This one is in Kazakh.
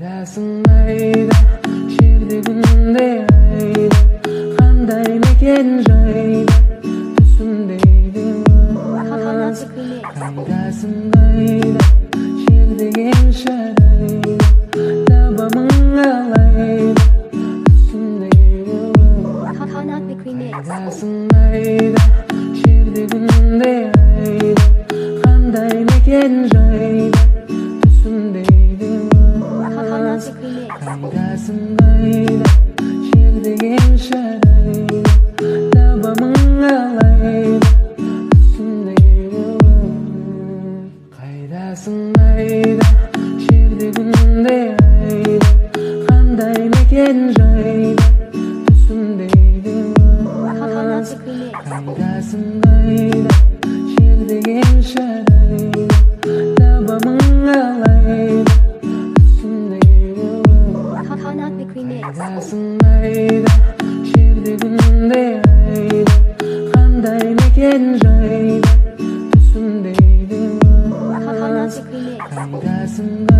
Қайдасың, айда, жерде, күнде, айда, қандай мекен жайда, түсімде Coconut Remix. Қайдасың, қайда, жерде, шарайда, табамын қалайда түсімде? Coconut Remix. Қайдасың, айда, жерде, күнде, айда, қандай мекен жайда, түсімде? Coconut Remix. Қайдасың, қайда, жерде, шарайда, табамын қалайда түсімде? Қайдасың, айда, жерде, күнде, айда, қандай мекен жайда, түсімде? Coconut Remix. Қайдасың, қайда, жерде, шарайда, табамын қалайда түсімде? Coconut Remix. Қайдасың, айда, жерде, күнде, айда, қандай мекен жайда, түсімде? Coconut Remix. Қайдасың?